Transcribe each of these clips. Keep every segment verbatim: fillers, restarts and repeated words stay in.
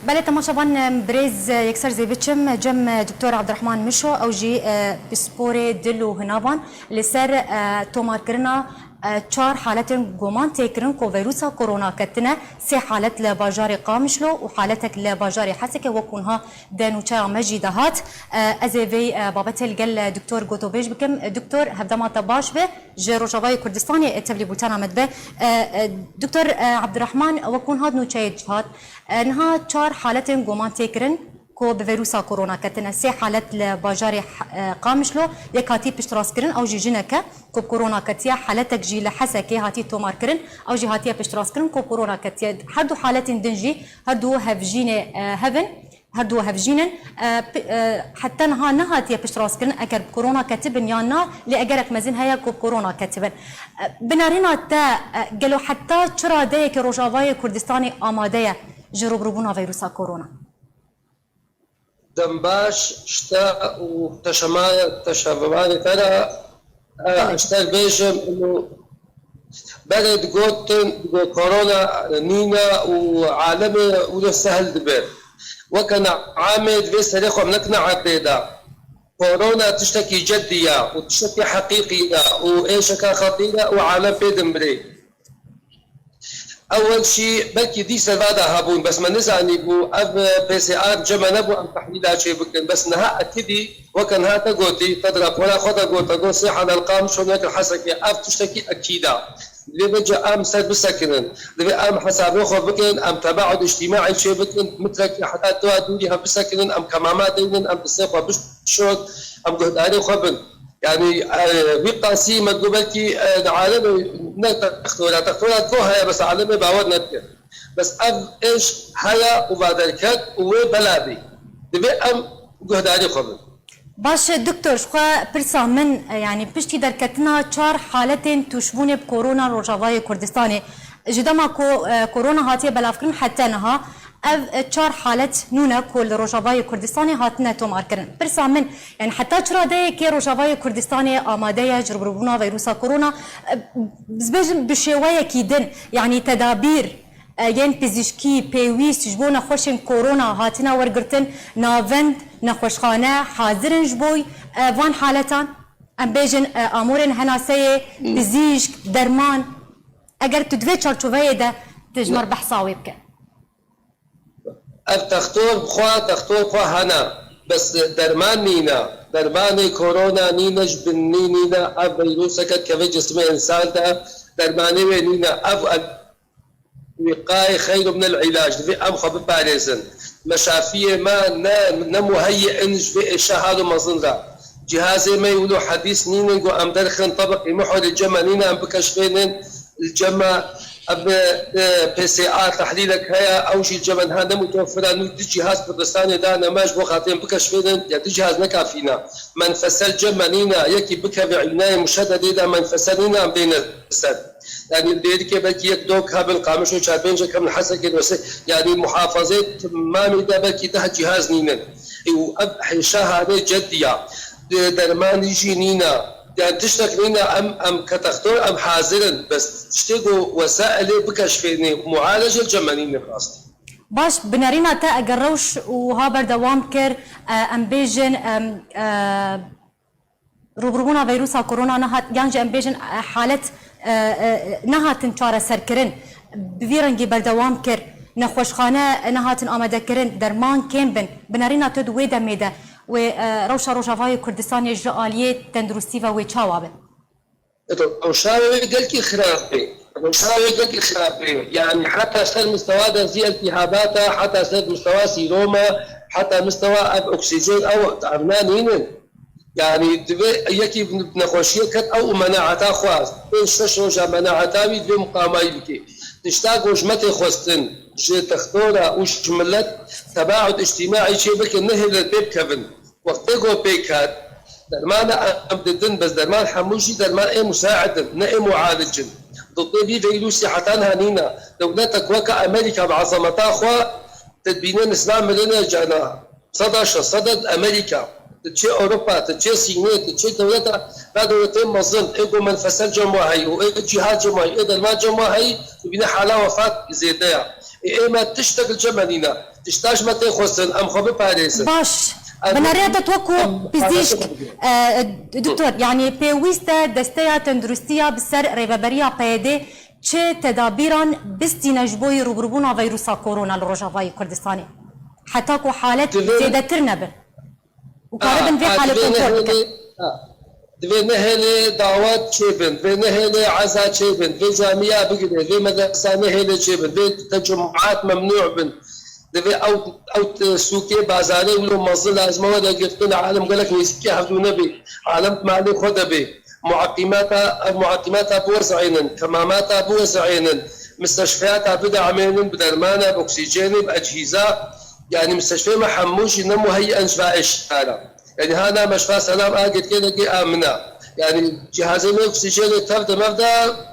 Belê temaşevan, birêz, yekser zê biçim cem Doktor Abdurrahman Mişo, ew jî, e, pisporê dil û hinavan li ser, e, tomarkirina, e, çar haletên guman tê kirin ku veyrusa korona ketine, sê halet li bajarê Qamişlo û haletek li bajarê Hesekê, wek hûn ha di nûçeya me jî de hat. E, ez ê vê, e, babetê li gel Doktor Gotobêj bikim. Doktor, hevdema te baş be, ji Rojavayê Kurdistanê tevlî bultena me dibe. E, e, Doktor, e, Abdurrahman, wek hûn hat nûçeyê hat. E, niha çar haletên guman tê kirin ku bi veyrusa korona ketine. Sê halet li bajarê H-, e, Qamişlo, yek hatî piştrastkirin, ew jî jinek e ku bi korona ketiye, haletek jî li Hesekê hatî tomarkirin, ew jî hatiye piştrastkirin ku bi korona ketiye. Her du haletên din jî, her du hevjînê, e, hev in, her du hevjîn in. E, pi-, e, heta niha nehatiye piştrastkirin eger bi korona ketibin yan na, lê egerek mezin heye ku bi korona ketibin. E, bi nerîna te, e, gelo heta çi radeyeke Rojavayê Kurdistanê amade ye ji rûbirûbûna veyrusa korona? Dem baş, ji te û teşema-, teşevevanê te re, e, Belê. ji te bêjim, û berê digotin, digot korona nîne û alemê wilo sehl dibe. Weke neamê divê serê xwe em nekine erdê de. Korona tiştekî ceddî ye û tiştekî heqîqî ye û êşeke xetîr e û alem pê dimrê. Ewil jî belkî dî serva de hebûn, bes me nizanîbû, ev P C R cem me nebû em tehlîla çê bikin. Bes niha ekidî, weke niha te gotî, te di rapora xwe de got, te got sê hale li Qamişlo, yek li Hesekê, ev tiştekî ekîd e. Divê vêca em ser bisekinin. Divê em hesabê xwe bikin, em tebaud îctîmaî çê bikin, mitrekî heta tu dûrî hev bisekinin, em kemama deynin, em destê xwe bişon, em guhdarê xwe bin. Yanî, e, wî qasî me digot belkî, e, di alemê ne textora, textora digot heye, bes alemê bawer nedike. Bes ev êş heye û va derket û wê bela bî. Divê em guhdarî xwe bin. Baş e, doktor, ji xwe pirsa min, e, yanî piştî derketina çar haletên tûşbûnê bi korona Rojavayê Kurdistanê, ji dema ku, e, korona hatiye belavkirin hete niha, ev, e, çar halet nû ne ku li Rojavayê Kurdistanê hatine tomarkirin. Pirsa min, yanî heta çi radeyekê Rojavayê Kurdistanê amade ye ji rûbirûbûna veyrusa korona, e, ez bêjim bi şêweyekî din, yanî tedabîr, e, yên pizîşkî pêwîst ji bo nexweşên korona hatine wergirtin, navend, nexweşxane hazir in ji bo, e, van haletan? Em bêjin, e, amûrên henaseyê, Hmm. pizîşk, derman, eger tu di vê çarçoveyê de tu ji me re behsa wê bike. Ev textor bi xwe, textor xwe hene. Bes derman nîne. Dermanê korona nîne, ji binî nîne. Ev vîruseke dikeve cismê însan de, dermanê wê nîne. Ev el-, wîqayê xeyr min el îlac. Divê em xwe biparêzin. Meşafiyê me ne, ne muheyî in ji vê êşa halo mezin re. Cihazê me yê wilo hedîs nînin, ku em derxin tebeqî muhorê cem me nîne, em bikeşfênin. Li cem me ev, e, P C R tehlîlek heye, ew jî li cem me niha ne mutewefir e. Nû du cihaz Kurdistanê dane me ji bo xatirê em bikeşfênin, ya du cihaz ne kafî ne. Menfesel cem me nîne, yekî bikeve înayê muşededê de menfesel nîne, em bêne ser. Yanî li Dêrikê belkî yek dok hebin, Qamişlo çar pêncek hebin, Hesekê wese, yanî muhafazê timamî de belkî deh cihaz nînin. Û ev hêşa hane ceddiya. De-, dermanî jî nîne. Yani tiştek nîne, em, em ke textor, em hazir in. Bes tiştê ku wesailê bikeşfênê, mualece li cem me nîne rastî. Baş, bi nerîna te eger rewş wiha berdewam kir, e, em bêjin, em, e, rûbirûbûna veyrusa korona nehat, yan jî em bêjin, e, halet, e, e, nehatin çareserkirin, bi vî rengî berdewam kir, nexweşxane nehatin amadekirin, derman kêm bin, bi nerîna tu di wê demê de wê, e, rewşa Rojavayê Kurdistanê ji aliyê tenduristî ve wê çawa be? Rewşa wê gelkî xirab bê. Rewşa wê gelkî xirab bê. Yani heta ser mistewa dezî iltihabata, heta ser mistewa sîroma, heta mistewa ev oksîjen, ew evna nînin. Yani divê yekî nexweşiyê ket ew û menaeta xwe, pênc şeş roja menaeta wî divê muqamayî bikê. Tişta ku ji me tê xwestin, ji textora û ji milet tebaud îctîmaî çê bikin, nehêlin pê bikevin. Wextê ku pê ket, dermana em didin, bes derman hemû jî derman ê musaid in, ne ê mualic in. Dotê vî vîrusî heta niha nîne. Dewletek weke Amerîka bi ezameta xwe, tu dibîne nisna mirine cana. Seda şeş sed e di Amerîka, tu çê Ewropa, tu çê Sînê, tu çê dewleta, va dewletê mezin, ê ku menfesel cem wa heyî û ê cîhaz cem wa heyî, ê derman cem wa heyî, tu bîne hala wefat zêde ya. Ê ê me tiştek li cem me nîne. Tişta ji me tê xwestin, em xwe biparêzin. Baş. Em Binerêta to ku em pizîşk, xwe bigirin. E, doktor, yani pêwîst e desteya tenduristiya bi ser rêveberiya P Y D çi tedabîran bistîne ji bo rûbirûbûna veyrusa korona li Rojavayê Kurdistanê? Heta ku halet Divê zêdetir nebin. Û karibin vê Ha, halê divê kontrol bikin. Nehêlê, ha, divê nehêlê dawet çêbin, divê nehêlê eza çêbin, divê camiya bigire, divê medresa nehêlê çêbin, divê tecumat memnû bin, divê ew, ew t-, sûkê, bazarê wilo mezin lazim e were girtin, alem gelek nêzîkî hevdû nebê, alem di malê xwe de bê. Muaqîmata, ev muaqîmata biwezînin, kemamata biwezînin, misteşfeyata bidamênin, bi dermana, bi oksîjenê, bi ecîza, yani misteşfê me hemû jî ne muheyyen ji va êşara. Yani hana meşfa selam a girkê de gê amina. Yani cihazê me oksîjenê tev de mev de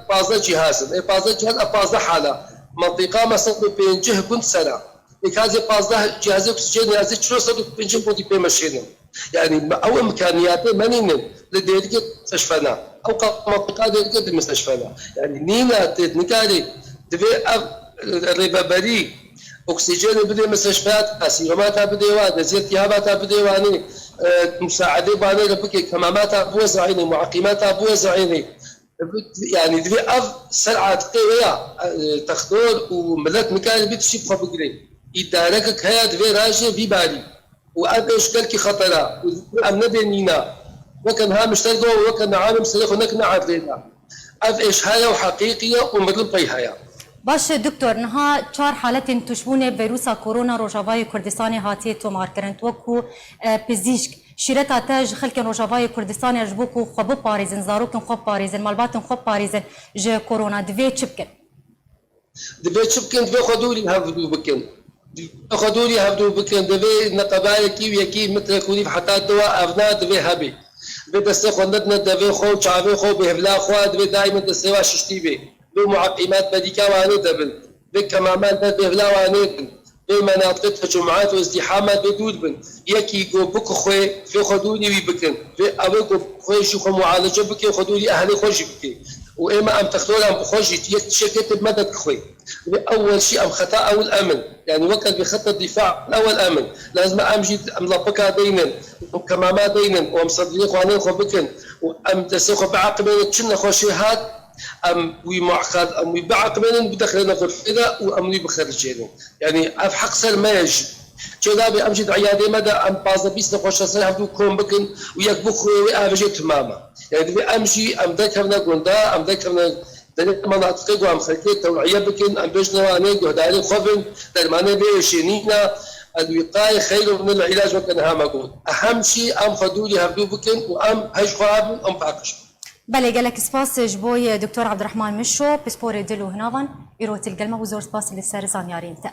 pazdeh cihaz in. Ê pazdeh cihaz a pazdeh hala. Mentiqa me sed û pêncî gund sera. Ê ka zê pazdeh cihazê oksîjenê ez ê çil û sed û pêncî gundî pê meşênim. Yani me ew imkaniyatê me nînin. Li Dêrikê misteşfena. Ew qat mentiqa Dêrikê di misteşfena. Yani nîna tê nikarî divê ev, e, rêveberî Oksîjenê bidê misteshfeyata, sîromata bidê wan, eziyet tihabata bidê wanê, e, musaedê banê re bike, kemamata biwezînê, muaqîmata biwezînê. Yani divê ev ser atiqê wê ya, e, textor û milet nikare vî tiştî bi xwe bigire. Îdarekek heye divê raje vî barî. Û ev êş gelkî xeter e. Û em nebê nîna. Weke niha mişter got, weke niha em serê xwe nekine erdê de. Ev êş heye û heqîqî ye û mirin pey heye. Baş e, doktor, niha çar haletên tuşbûnê veyrusa korona Rojavayê Kurdistanê hatiye tomarkirin. Tu wekû, e, pizîşk, şîreta te ji xelkên Rojavayê Kurdistanê ji bo ku xwe biparêzin, zarokên xwe biparêzin, malbatên xwe biparêzin ji korona, divê çi bikin? Divê çi bikin? Divê xwe dûrî hevdû bikin. Divê xwe dûrî hevdû bikin. Divê neqebayekî û yekî metrek û nîv heta diwa evna divê hebê. Divê destê xwe nedine devê xwe û çavê xwe û bêhvila xwe. Divê daîme destê wa şiştî bê. Divê mueqîmat medîka wanê de bin. Divê kemaman ber bêhvila wanê bin. Vê menatiqê tecumat û îzdîhama vê dûr bin. Yekî go bikixwe, vê xwe dûrî wî bikin. Vê ew ê go bixwe jî xwe mualece bike, xwe dûrî ehlê xwe jî bike. Û ême em textoran bi xwe jî yek tişekê tê medet kixwe. Vê ewel şî em xeta ewil em in. Yani weke vê xeta dîfa ewel em in. Lazim e em jî em lapika deynin, em kemama deynin û em sedriyê xwanê xwe bikin û em destê xwe biaqimênin çi nexweşê hat, em wî mueqad, em wî biaqimênin, bidexrêne xurfê de û em wî bixericênin. Yani ev heq ser me ye jî. Çêdabê em jî di eyadê me de em pazdeh bîst nexweşa ser hevdû kom bikin û yek bixwe wê avêjê timam e. Yani divê em jî em derkevne gunda, em derkevne derê menatiqê ku em xelkê tew'iye bikin, em bêjine wanê guhdarê xwe bin, dermanê vê êşê nîne, el-wîqayê xeyrû min el-îlac weke niha me got. Ehem jî em xwe dûrî hevdû bikin û em hej xwe hebin, em paqij bin. Belê, gelek spas ji bo Doktor Abdurrahman Mişo, pisporê dil û hinavan, îro til gel me bû, zor spas li ser zanyariyên te.